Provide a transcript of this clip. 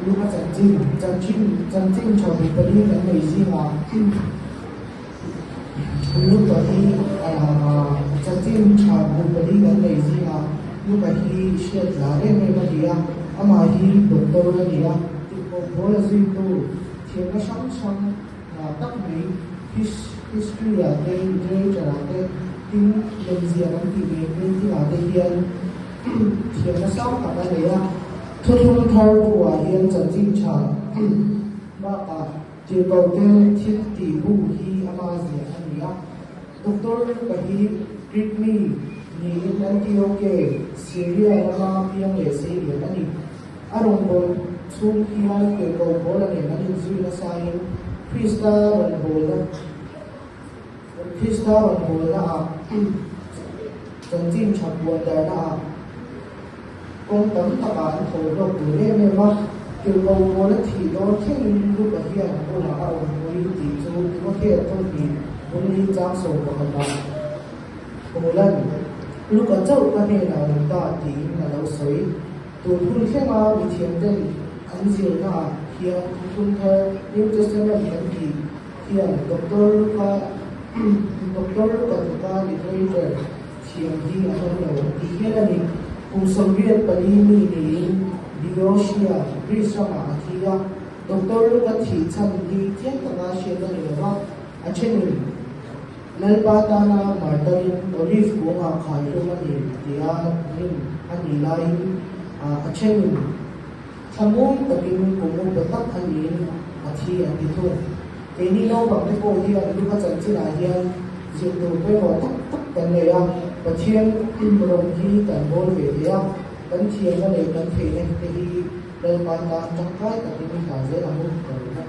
Luka chanchin, chanchin, chanchin tha bu pali kan nei zingah Luka hi chanchin tha bu pali kan nei zingah Luka hi hriat lar em em a ni a, amah hi doctor a ni a, tirhkoh pawl a zuitu thiamna hrang hrang tak mai history ah te, literature ah te, tin lemzia kan tih ve painting ah te hian thiamna sang tak a nei a. Thuthlung thar bu ah hian chanchin tha bakah tirhkoh te thil tih bu hi ama ziah a ni a. Doctor Luka hi Greek mi niin Antioche, Syria lama piang leh seilian a ni. A rawngbâwl chhung hian tirhkoh Paula nen an inzui nasain Krista rawngbâwlna Krista rawngbâwlnaah chanchin tha puan darnaah kawng tam takah an thaw hlawk dun em em a. Tirhkoh Paula thih dawn thlengin Luka hian a bulah a awm pui tih chu Timothea thawhnih bungli chang 11 ah Paula'n Luka chauh ka hnenah awm ta tiin a lo sawi. Tun hun thlenga mithiamten an zirnaah hian thuthlung thar New Testament kan tih hian Doctor Luka Doctor Luka tluka literature thiam hi an awm lo an ti hial a ni. Kum 84 mi niin Boeotia, Greece ramah a thi a. Doctor Luka thih chhan hi chiang taka hriat a ni lo va, a thenin Lalpa tana martarin olive kungah khai hlum a ni tia rin a nih laiin a thenin thlamuang takin kum upa tak a niin a thi an ti thung. Keini naupangte pawh hian Luka chanchinah hian zir tur pawimawh tak tak kan nei a, Pathian rawng hi kan bawl ve thei a, kan thiamna leh kan theihna te hi Lalpa tan tangkai takin i hlan zel ang u ka ring a.